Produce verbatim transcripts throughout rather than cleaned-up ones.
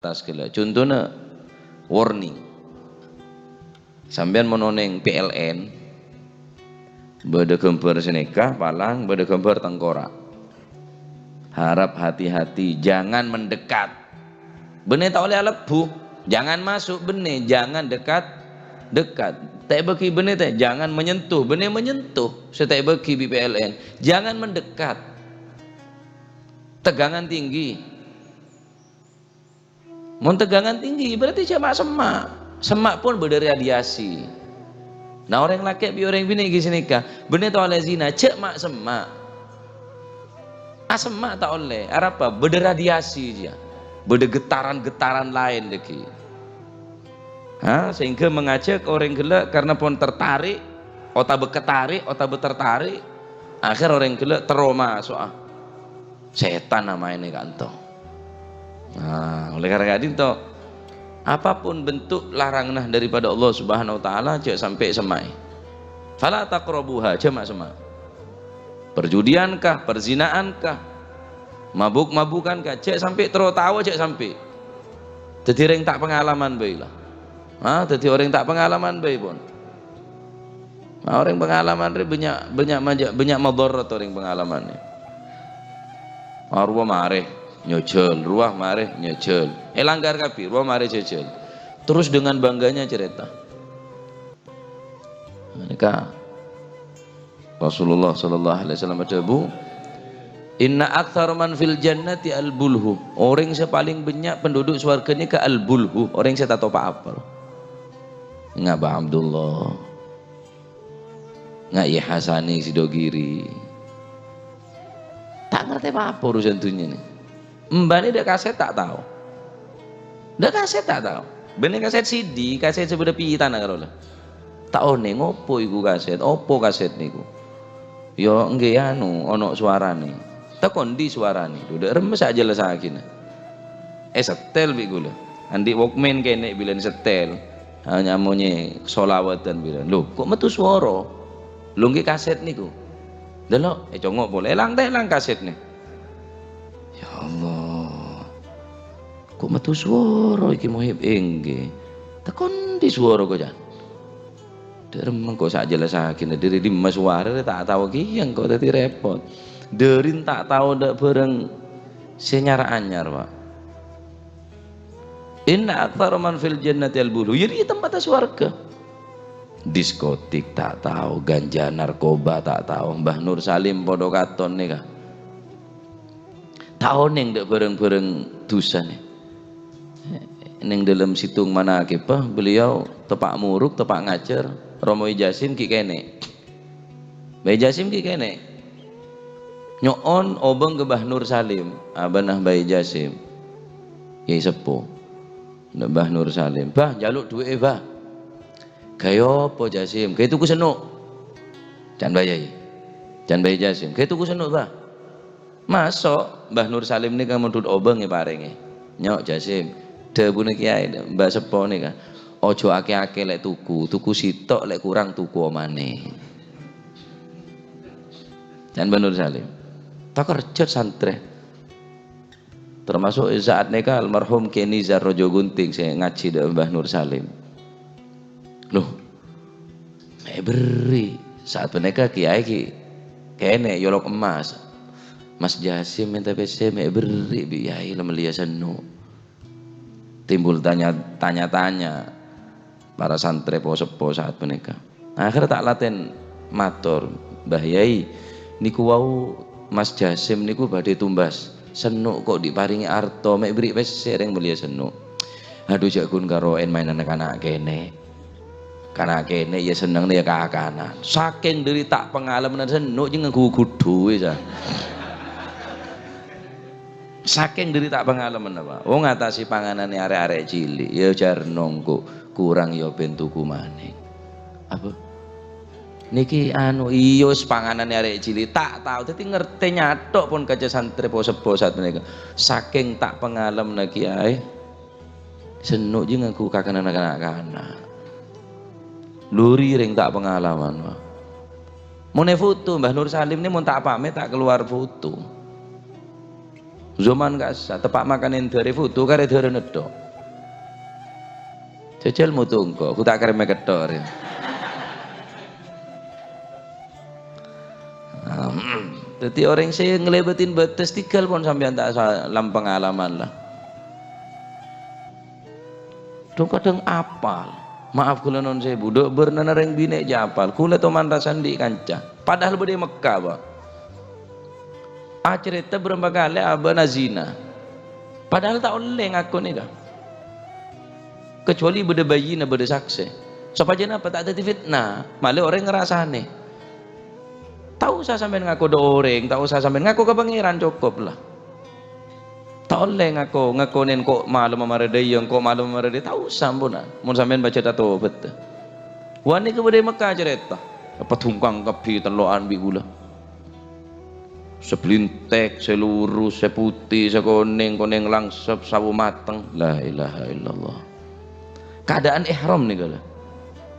Tas ghellâ'. Contona, warning. Sampèyan mon onèng P L N, bâdâ ghâmbhâr sanèka, palang, bâdâ ghâmbhâr tengkorak. Harap hati-hati, jangan mendekat. Bânnè ta' ollè alebbhu, jangan masuk, bânnè, jangan dekat, dekat. Ta' èbâghi bânnè ta', jangan menyentuh, bânnè menyentuh, sè ta' èbâghi bi' P L N. Jangan mendekat. Tegangan tinggi. Mon tegangan tinggi, berarti jhâ' ma'-semma'. Semma' pon bâdâ radiasi. Nah, orèng lakè' bi' orèng binè' ghi' sanèka, bânnè ta' ollè zina, jhâ' ma'-semma'. Asemma' ta' ollè, arapa? Bâdâ radiasi jiyâ. Bâdâ getaran-getaran laèn dhâggi'. Ha, sehingga mengajak orèng ghellâ' karena pon tertarik, otabâ ketarik, otabâ tertarik, akhèr orèng ghellâ' terro maso'a. Sètan amaènè ka'anto. Nah, oleh karena ka'dinto, apapun bentuk laranganna daripada Allah Subhanahu wa Ta'ala, jhâ' sampè' semma'è. Fala taqrabuha, jhâ' ma'-semma'. Perjudian kah, perzinaan kah, mabuk-mabukan kah, jhâ' sampè' terro tao, jhâ' sampè'. Dhâddhi orèng ta' pengalaman bhâi la. Ha, dhâddhi orèng ta' pengalaman bhâi pon. Nah, orèng pengalaman rè bânnya', bânnya' maja-, bânnya' madharat orèng pengalaman rè. Ah, rowa marè nyajhâl, rowa marè nyajhâl. Èlanggar kabbhi, rowa marè jajhâl. Terus dengan bangganya cerita. Nèka Rasulullah sallallahu alaihi wasallam adhâbu, "Inna aktsara man fil jannati al-bulhu." Orèng sè palèng bânnya' penduduk sowarghâ nèka al-bulhu, orèng sè ta' tao pa-apa. Nga' Bah Abdullah. Nga' Yè Hasani Sidogiri. Ta' ngartè pa-apa urusan dhunnya nè. Embâna dâ' kasèt ta' tao. Dâ' kasèt ta' tao. Bânnè kasèt C D, kasèt sè bâdâ pitana karo la. Ta' onèng apa iku kasèt, apa kasèt nèko. Yo, èngghi anu, ana' sowarana. Ta' kondi sowarana. Dhu dâ' remma sè ajhellassaghina. Èsetel bi' ghulâ. Andi' Walkman kènè' bilân setel. Ah, nyamonyè sholawatan bilân. Lho, ko' metto suwara? Lho, èngghi kasèt nèko. Dâlâ, ècongo' polè. Èlang-tèlang kasètna. Ya Allah. Ko' metto suwara iki, Muhib? Èngghi. Ta' kondi suwara ko', Can? Dâ' remma ko' sè ajhellassaghina, dâri dimma suwarana ta' tao kèya ko' dhâddhi rèpot. Dâri ta' tao dâ' bhârâng sè nyar-anyar, Pak. "Inna aktsara man fil jannati al-bulhu." Ya, dâri tempatta sowarghâ. Diskotik ta' tao, ganja, narkoba ta' tao. Mbah Nur Salim padâ katon nèka. Ta' onèng dâ' bhârâng-bhârâng dhusana. Neng dâlem sèttong manakibah, beliau teppa' morok, teppa' ngajhâr, Romo Jasim ghi' kènè'. Bae Jasim ghi' kènè'. Nyo'on obâng ka Mbah Nur Salim, abana Bae Jasim. Yai Seppo. Mbah Nur Salim, "Bah, njaluk dhuwâ'è, Bah." "Ghâbây apa, Jasim?" "Ghâbây toku senno'." "Can Bae Yai." "Can Bae Jasim." "Ghâbây toku senno', Bah." Maso' Mbah Nur Salim nèka mondhut obâng èparèngè. "Nyo', Jasim, dhâbuna Kèyaè, Mbah Seppo nèka, ojo akè-akè lè' toku, toku sèttong, lè' korang toku omana." Can Mbah Nur Salim. Takerjhât santrè. Termasuk è sa'at nèka almarhum Kè Nizar Raja Gunting sè ngajhi dâ' Mbah Nur Salim. Loh, mè' èberri'. Sa'at panèka Kèyaè ghi' kènè' yolok emmas. "Mas Jasim mènta pèssè, mè' èberri' bi' Yai la mellèya senno'." Timbul tanya, tanya-tanya para santrè po-seppo sa'at panèka. Akhèr ta' latèn mator, "Mbah Yai, nèko wau Mas Jasim nèko bhâdhi tombas senno' ko' diparèngè arta, mè' èberri' pèssè rèng mellèya senno'." "Adhu, jhâ' ghun karo'èn maènan kana' kènè'. Kana' kènè' ya sennengnga ya kakanan." Sakèng dâri ta' pangalamanna senno' jhâ' ngangghuy ghudhuwâ, sa. Sakèng dâri ta' pangalamanna, Pak. Wong ngatasè pangananna arè'-arè' cili', ya jhârnong ko' korang ya bân toku manèng. Apa? Nèkè anu, iyâ, wis pangananna arè' cili', ta' tao. Dhâddhi ngartè nyathok pon ka ca santrè po-seppo sa'at panèka. Sakèng ta' pangalamanna Kèyaè, senno' jhâ' ngangghuy kakanan kana'-kana'. Lori rèng ta' pangalaman, Pak. Mon è foto, Mbah Nur Salim nè mon ta' pamèt, ta' kalowar foto. Zaman kassa', teppa' makan endare foto kare dharana tok. Jajal mutu engko', ku ta' kareme ketthok, re. Nah, daddi oreng se nglebatin bates tigal pon sampeyan ta' sa-, lam pengalaman la. Dhung-kadhung apal. Maaf kaula nuwun sewu, dhu' bârnana reng binè' jâ' apal. Kaula toman rasan andi' kanca. Padahal bâdâ è Mekka, Pak. Acarèta bârâmpa kalè abâ'na zina. Padahal ta' ollè ngako nèka. Kecuali bâdâ bayyinah, bâdâ saksè. Sopajâ napa? Ta' dhâddhi fitnah. Malè orèng ngrasanè. Ta' osa sampèyan ngako dâ' orèng, ta' osa sampèyan ngako ka Pangèran, cokop la. Ta' ollè ngako, ngako nèn ko' malemma marè dâ' iyâ, ko' malemma marè dâ', ta' osa, ampon, ah. Mon sampèyan bâjâ tatobat. Wani ka bâdâ è Mekka carèta. Apa dhungkang kabbhi tello'an bi' kaulâ. Sè blintek, sè lurus, sè putih, sè konèng, konèng langsep, sawo mateng. La ilaha illallah. Kaadâ'ân ihram nèka, la.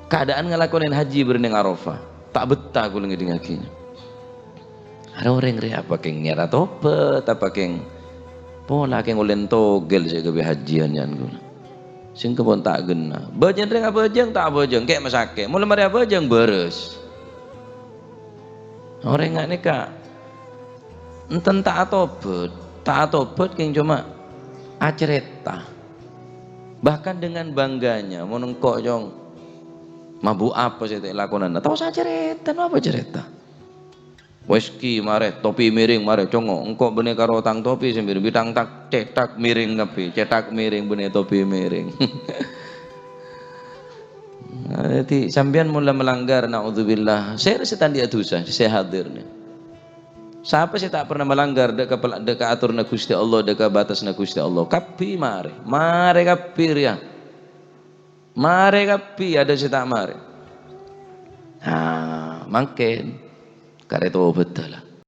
Kaadâ'ân ngalakonè hajji bârâ' nèng Arafah. Ta' bettah kaulâ ngèdingngaghi. Arè orèng rè apa kèng nyara tobat, apa kèng pola kèng ollè togel sè ghâbây hajjiyan yan kaulâ. Sèngko' pon ta' ghenna. Bâjâng rèng abâjâng ta' abâjâng, kè' masakè'. Mula marè abâjâng bârâs. Orèng nga' nèka enten ta' atobat, ta' atobat kèng coma acarèta. Bahkan dengan bangganya, mon engko' cong, mabuk apa sè ta' èlakonana? Ta' osa acarèta, napa carèta? Whisky marè, topi miring marè, congo'. Engko' bânnè karo tang topi sè miring, bidhâng tak, cèthak miring kabbhi, cèthak miring bânnè topi miring. Nah, dhâddhi sampèyan mula melanggar, naudzubillah. Sèra sè ta' andi'â dhusa, sè hadir nè. Sapa sè ta' pernah melanggar dâ' ka pel-, dâ' ka atoranna Ghustè Allah, dâ' ka batasanna Ghustè Allah? Kabbhi marè, marè kabbhi rèya. Marè kabbhi, adâ' sè ta' marè. Ah, mangkèn karè tobâddhâ la.